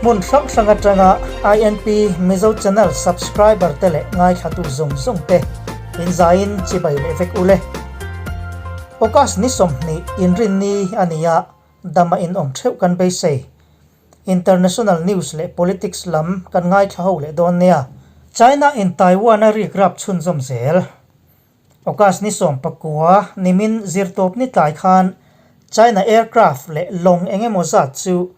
Hmun hrang hrang atanga INP Mizo Channel subscriber te leh ngaithlatu zawng zawng te inzaiin chibai leh vek ule. August ni 20 inrinni a ni a, dama inawm theuh kan beisei. International news leh politics lam kan ngaithla ho leh dawn nia. China in Taiwan a rik rap chhunzawm zel. August ni 19 nimin zirtawp ni tlai khan China aircraft leh lawng eng emaw zat chu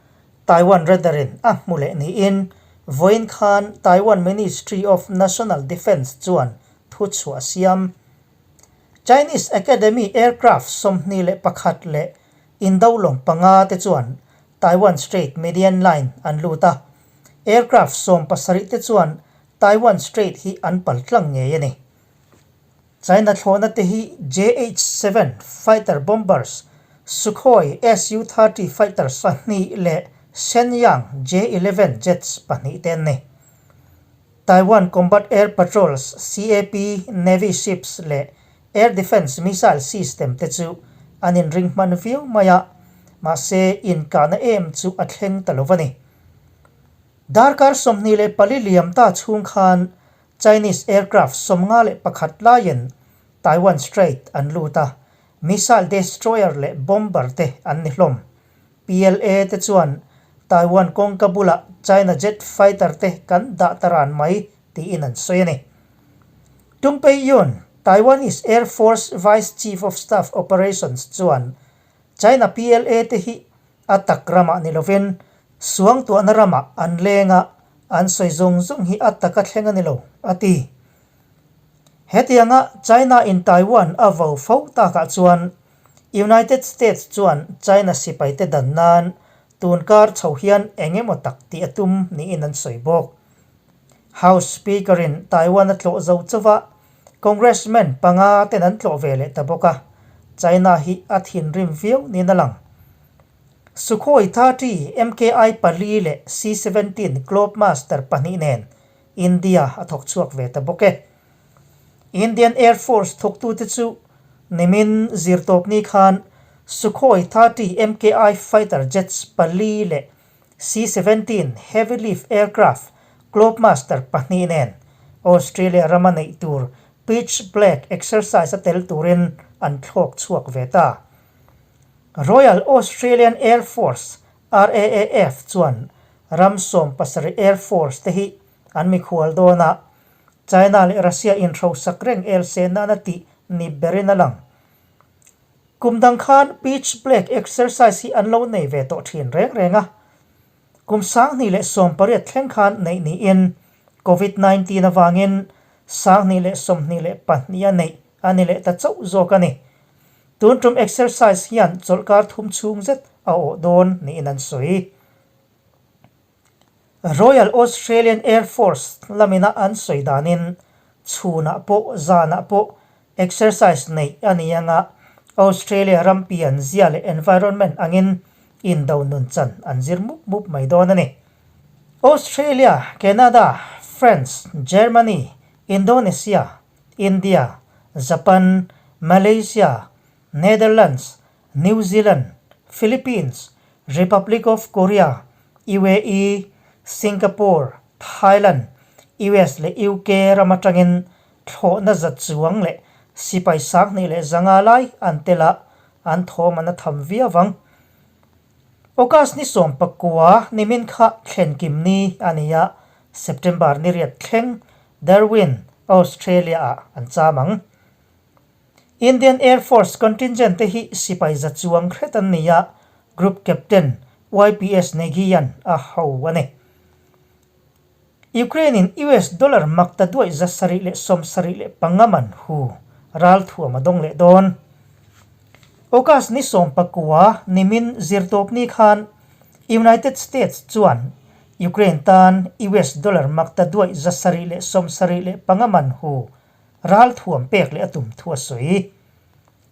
Taiwan radar in a hmu leh niin vawiin khan Taiwan Ministry of National Defence chuan thu chhuah a siam. Chinese Academy aircraft 21 leh indo lawng panga te chuan Taiwan Strait median line an lut a, aircraft 70 te chuan Taiwan Strait hi an pal tlang ngei a ni. China thlawhna te hi JH-7 fighter bombers, Sukhoi Su-30 fighters pahnih leh Shenyang J-11 jets pahnih te an ni. Taiwan Combat Air Patrols, CAP, Navy ships leh Air Defence Missile System te chu an inring hman viau mai a, mahse inkahna em chu a thleng ta lo a ni. Darkar 24 liam ta chhung khan Chinese aircraft 51 laiin Taiwan Strait an lut a, missile destroyer leh bomber te an ni hlawm. PLA te chuan Taiwan kawngka bulah China jet fighter te kan dah ta ran mai tiin an sawi a ni. Tung Pei-yun, Taiwanese Air Force Vice Chief of Staff Operations chuan China PLA te hi a tak ramah ni lovin suangtuahna ramah an leng a, an sawi zawng zawng hi a taka thleng a ni lo, a ti. Hetianga China in Taiwan a vo fo takah chuan United States chuan China sipaite dan nan tunkar chho hian eng emaw tak tih a tum niin an sawi bawk. House Speaker in Taiwan a tlawh zo chauva Congressman panga ten an tlawh ve leh ta bawk a, China hi a thinrim viau niin a lang. Sukhoi 30 MKI pali leh C-17 Globemaster pahnih nen India a thawk chhuak ve ta bawk e. Indian Air Force thawktute chu nimin zirtawpni khan Sukhoi 30 MKI fighter jets pali leh C-17 heavy lift aircraft Globemaster pahnih nen Australia rama neih tur Pitch Black exercise a tel turin an thlawk chhuak ve ta. Royal Australian Air Force, RAAF, chuan ram 70 Air Force te hi an mikhual dawn a, China leh Russia inhrosak reng el se nana tih ni berin a lang. Kum dang khan Pitch Black exercise hi an lo nei ve tawh thin reng reng a. Kum 2018 thleng khan neih niin Covid-19 avangin 2022 a neih a ni leh ta chauh zawk a ni. Tun tum exercise hian chawlhkar thum chhung zet a awh dawn niin an sawi. Royal Australian Air Force lamina an sawi danin chhunah pawh zanah pawh exercise neih a ni anga Australia ram pian zia leh environment angin indo nun chan an zir mup mup mai dawn a ni. Australia, Canada, France, Germany, Indonesia, India, Japan, Malaysia, Netherlands, New Zealand, Philippines, Republic of Korea, UAE, Singapore, Thailand, US leh UK ram atangin thlawhna za chuang leh sipai 250 lai an tel a, an thawm an a tham viau ang. August ni 19 nimin kha thlen kim ni a ni a, September ni 8 thleng Darwin, Australia ah an cham ang. Indian Air Force contingent te hi sipai za chuang hret an ni a, Group Captain YPS Negi-a'n a ho a ni. Ukraine in US dollar makta duai 775 man hu ral thuam a dawng leh dawn. August ni 19 nimin zirtawpni khan United States chuan Ukraine tan US dollar makta duai 775 man hu ral thuam pek leh a tum thu a sawi.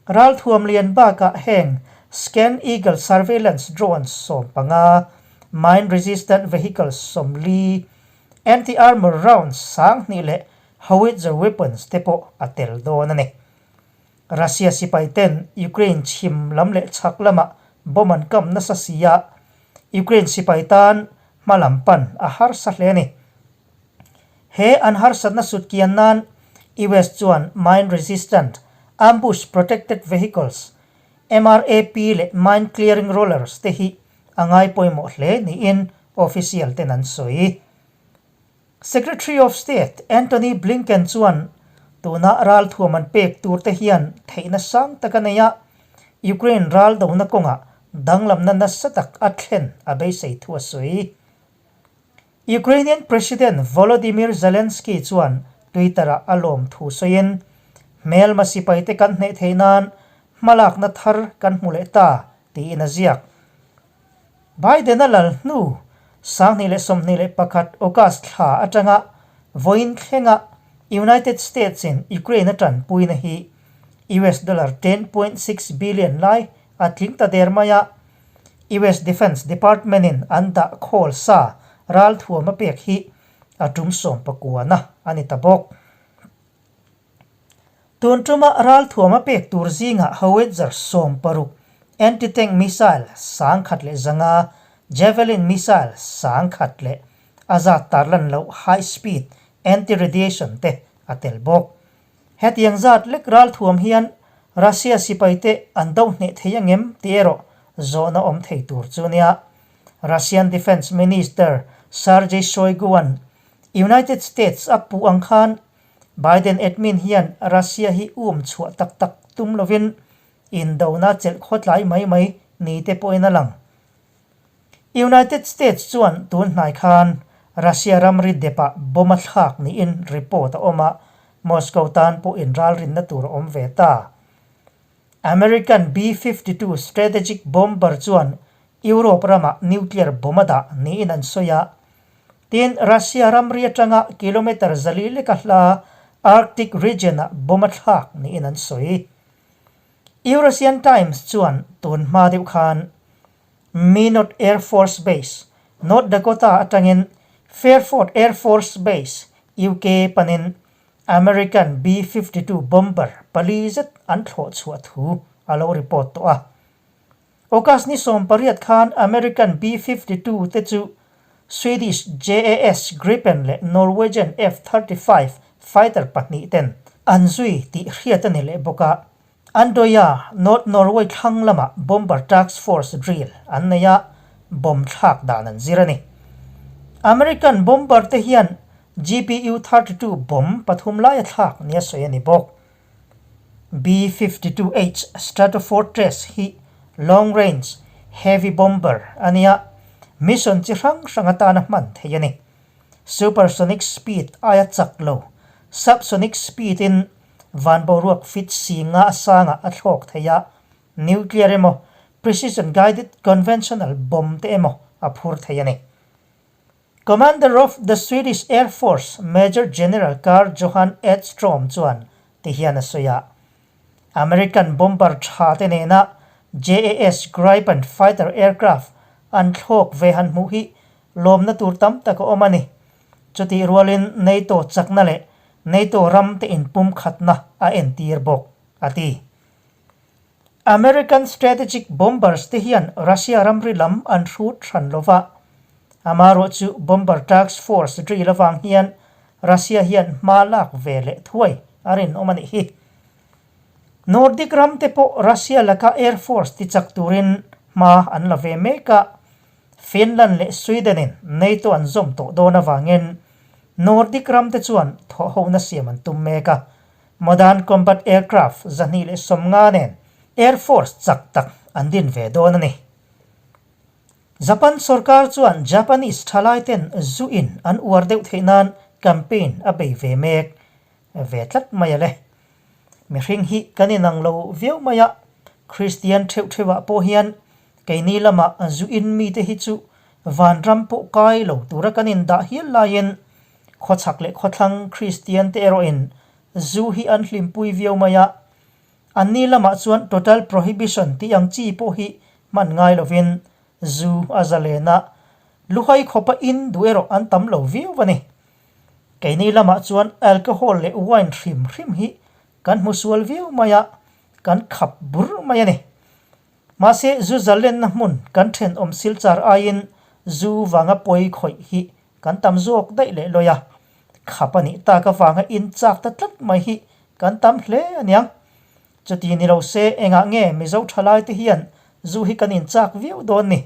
Ral thuam lian bakah heng Scan Eagle surveillance drones 15, mine resistant vehicles 40, anti-armor rounds 2000 leh howitzer weapons te pawh a tel dawn a ni. Russia sipai ten Ukraine chhim lam leh chhak lamah bomb an kam nasa si a, Ukraine sipai tan hmalam pan a harsa hle a ni. He an harsatna sut kian nan US chuan Mine Resistant Ambush Protected Vehicles, MRAP, leh Mine Clearing Rollers te hi a ngai pawimawh hle niin official ten an sawi. Secretary of State Antony Blinken chuan tuna ralthuam an pek tur te hian theihna sang tak a nei a, Ukraine ral dona kawngah danglamna nasa tak a thlen a beisei thu a sawi. Ukrainian President Volodymyr Zelensky chuan Twitter-ah a lawm thu sawiin, Hmelma sipaite kan hneh theih nan hmalakna thar kan hmu leh ta, tiin a ziak. Biden-a lal hnu 2021 August thla atanga vawiin thlenga United States-in Ukraine a tanpuina hi US dollar 10.6 billion lai a tling ta der mai a, US Defense Department-in an dah khawl sa ralthuam a pek hi a tum sawmpakuana a ni ta bawk. Tun tuma ralthuam a pek tur zingah howitzer 60, anti-tank missile 1100, Javelin missile 1000 leh a zat tarlan loh high-speed anti-radiation te a tel bawk. Hetiang zat lek ralthuam hian Russia sipaite an do hneh thei angem tih erawh zawhna awm thei tur chu nia. Russian Defence Minister Sergei Shoigu-a'n United States a puh ang khan Biden admin hian Russia hi um chhuah tak tak tum lovin indona chelh khawtlai mai mai ni te pawhin a lang. United States chuan tun hnai khan Russia ramri depah bomb a thlak niin report a awm a, Moscow tan pawh inralrinna tur a awm ve ta. American B-52 strategic bomber chuan Europe ramah nuclear bomb a dah niin an sawi a. Tin, Russia ramri atanga kilometre 400 leka hla Arctic region-ah bomb a thlak niin an sawi. Eurasian Times chuan tun hma deuh khan Minot Air Force Base, North Dakota atangin Fairford Air Force Base, UK panin American B-52 bomber pali zet an thlawh chhuah thu a lo report tawh a. August ni 18 khan American B-52 te chu Swedish JAS Gripen leh Norwegian F-35 fighter pahnih ten an zui tih hriat a ni leh bawk a. Andøya, North Norway thlang lamah Bomber Task Force drill an nei a, bomb thlak dan an zir a ni. American bomber te hian GBU 32 bomb pathum lai a thlak nia sawi a ni bawk. B-52H Stratofortress hi long range heavy bomber a nia, mission chi hrang hrang atana hman theih a ni. Supersonic speed aia chak lo, subsonic speed in van boruak fit si nga a sangah a thlawk thei a, nuclear emaw, precision guided conventional bomb te emaw a phur thei a ni. Commander of the Swedish Air Force Major General Carl Johan Edstrom chuan ti hian a sawi a, American bomber tha te nena JAS Gripen fighter aircraft an thlawk ve han hmuh hi lawmna tur tam tak a awm a ni. Chutih rualin NATO chakna leh NATO ram te inpumkhatna a entir bawk, a ti. American strategic bombers te hian Russia ramri lam an hrut hran lo va, amarawh chu bomber task force drill avang hian Russia hian hma lak ve leh thuai a rinawm a nih hi. Nordic ram te pawh Russia laka air force tichak turin hma an la ve mek a, Finland leh Sweden-in NATO an zawm tawh dawn avangin Nordic ram te chuan thawhhona siam an tum mek a, Modern Combat Aircraft 250 nen Air Force chak tak an din ve dawn a ni. Japan sorkar chuan Japanese thalai ten zu in an uar deuh theih nan campaign a bei ve mek ve tlat mai a le. Mihring hi kan inang lo viau mai a, Kristian theuh theuhah pawh hian keini lamah zu in mite hi chu vanram pawh kai lo tura kan indah hial laiin Khawchhak leh khawthlang Kristian te erawhin zu hi an hlimpui viau mai a, anni lamah chuan total prohibition tih ang chi pawh hi hman ngai lovin zu a zalen a, luhai khawpa in duh erawh an tam lo viau a ni. Keini lamah chuan alcohol leh wine hrim hrim hi kan hmu sual viau mai a, kan khap bur mai a ni. Mahse, zu zalenna hmun kan thenawm silchar aiin zu vanga pawi khawih hi kan tam zawk daih leh lawi a, khap a nih tak avanga in chak ta tlat mai hi kan tam hle a niang. Chuti ni lo se engah nge Mizo thalai te hian zu hi kan in chak viau dawn ni?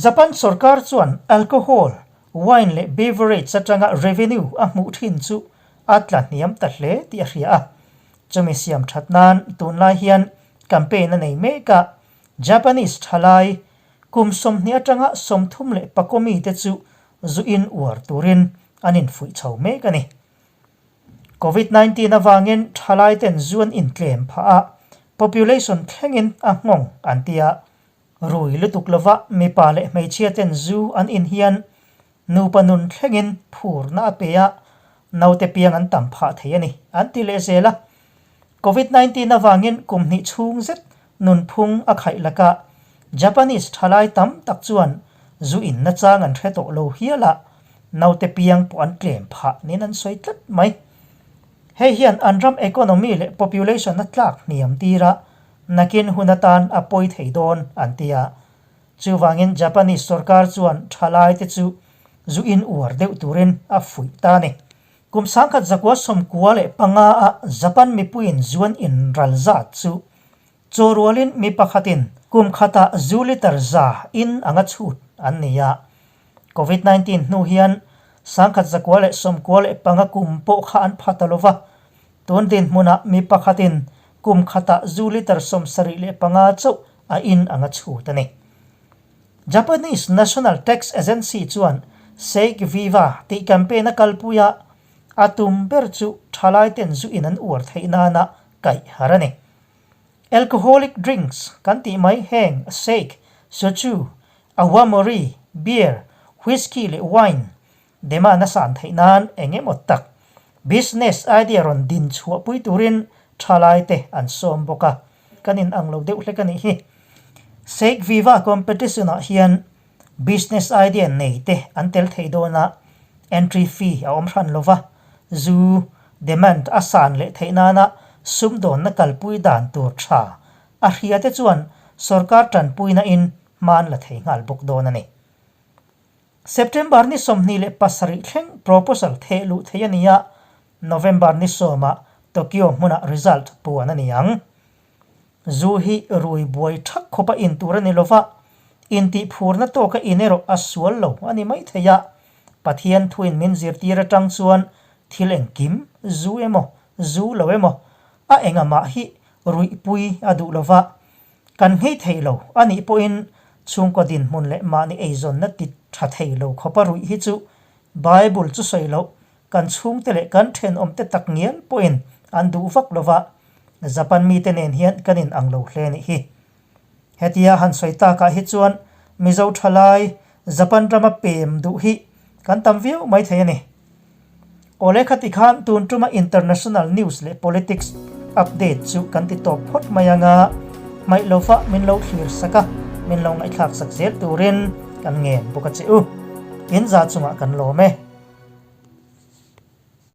Japan sorkar chuan alcohol, wine leh beverage atanga revenue a hmuh thin chu a tla hniam ta hle tih a hria a. Chumi siam that nan tunlai hian campaign a nei mek a, Japanese thalai kum 20 atanga 34 mite chu zu in uar turin an infuih chho mek a ni. Covid 19 avangin thalai ten zu an intlem phah a, population thlengin a nghawng an ti a. Rui lutuk lova mipa leh hmeichhia ten zu an in hian nupa nun thlengin phurna a pe a, naute piang an tam phah thei a ni, an ti leh zel a. Covid 19 avangin kum hnih chhung zet nunphung a khaih laka Japanese thalai tam tak chuan zu in nachang an hre tawh lo hial a, naute piang pawh an tlem phah niin an sawi tlat mai. Hei hian an ram economy leh population a tlak hniam tir a, Nakin hun atan a pawi thei dawn, an ti a. Chuvangin Japanese sorkar chuan thalaite chu zu in uar deuh turin a fuih ta a ni. Kum 1995 a Japan mipuiin zu an in ral zat chu chaw rualin mi pakhatin kum khatah zu litre za in anga chhut an ni a. Covid 19 hnu hian 1995 kum pawh kha an pha ta lo va, Tun dinhmunah mi pakhatin kum khatah zu litre 75 chauh a in ang a chhut a ni. Japanese National Tax Agency chuan Sake Viva tih campaign a kalpui a, a tum ber chu thalaiten zu in an uar theih nana kaih har a ni. Alcoholic drinks kan tih mai heng sake, soju, awamori, beer, whisky leh wine Demand a san theih nan eng emaw tak business idea rawn din chhuah pui turin thalai te an sawm bawk a, kan in ang lo deuh hlek a nih hi. Sake Viva competition ah hian business idea nei te an tel thei dawn a, entry fee a awm hran lo va, zu demand a san leh theih nana sumdawnna kalpui dan tur tha a hria te chuan sorkar tanpuina in hma an la thei nghal bawk dawn a ni. September ni 27 thleng proposal theh luh theih a ni a, November ni sawmah Tokyo hmunah result puan a ni ang. Zu hi rui buai thak khawpa in tur a ni lova, intihphurna tawka in erawh a sual lo a ni mai thei a, Pathian thuin min zirtir atang chuan thil engkim, zu emaw, zu lo emaw, a engamah hi ruihpui a duh lova, Kan nghei thei lo a nih pawhin chhungkaw dinhmun leh mahni eizawnna ti tha thei lo khawpa ruih hi chu Bible chu sawi loh kan chhungte leh kan thenawmte tak ngial pawhin an duh vak lo va, Japan mite nen hian kan in ang lo hle nih hi. Hetia han sawi takah hi chuan Mizo thalai Japan rama pem duh hi kan tam viau mai thei a ni. Awle khati khan tun tuma international news leh politics update chu kan ti tawp phawt mai anga hmaih lova min lo thlir sak a, min lo ngaihthlak sak zel turin kan ngen bawk a che u. In za chungah kan lawm e.